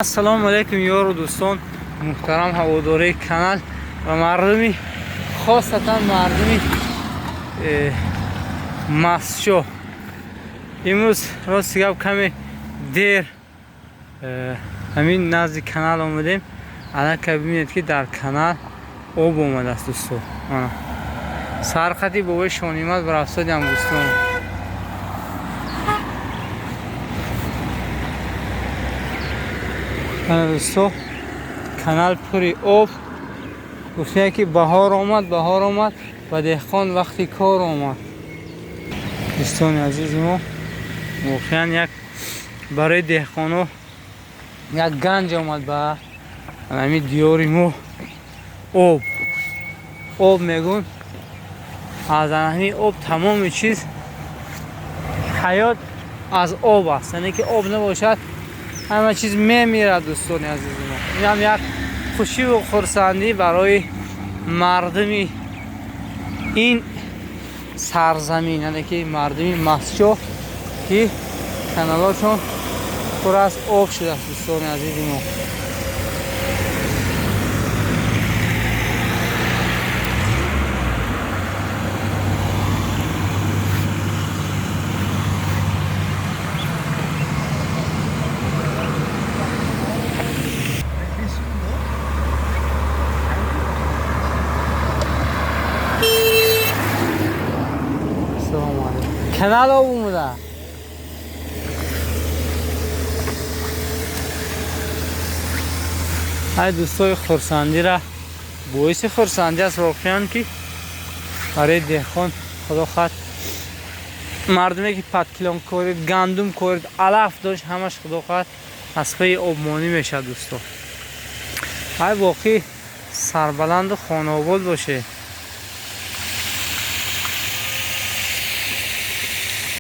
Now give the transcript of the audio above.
Ассалому алайкум, ёру дӯстон, муҳтарам ҳаводораи канал ва мардуми, хосатан мардуми Мастчоҳ. Имрӯз, рости гап, каме дер ҳамин назди канал омадем. Аллакай бибинед, ки дар канал об омадааст, дӯсто. Сархати бобои Шонимат ба рафтодиам, дӯстон. Дӯсто, канал пури об. Гуфтем, ки баҳор омад, баҳор омад ва деҳқон вақти кор омад. Дӯстони азизи мо, воқеан як барои деҳқоно як ганҷ омад ба ҳамин диёри мо об. Об мегӯн, аз ҳамин об тамоми чиз, ҳаёт аз об аст, яъне ки об набошад, ҳама чиз мемирад. Дӯстони азизи мо, инам як хушиву хурсандӣ барои мардуми ин сарзамин, яъне ки мардуми Мастчоҳ, ки каналҳошон пур аз об шудааст, дӯстони азизи мо. Ассалому алайкум. Канал об омада. Ай, дӯстои, хурсандира, боиси хурсандӣ аст воқеан, ки барои деҳқон, худо хоҳад, мардуме ки паткилон корид, гандум корид, алаф дошт, ҳамаш, худо хоҳад, аз пайи обмонӣ мешавад. Дӯсто, ай, боқӣ сарбаланду хонаобод боше.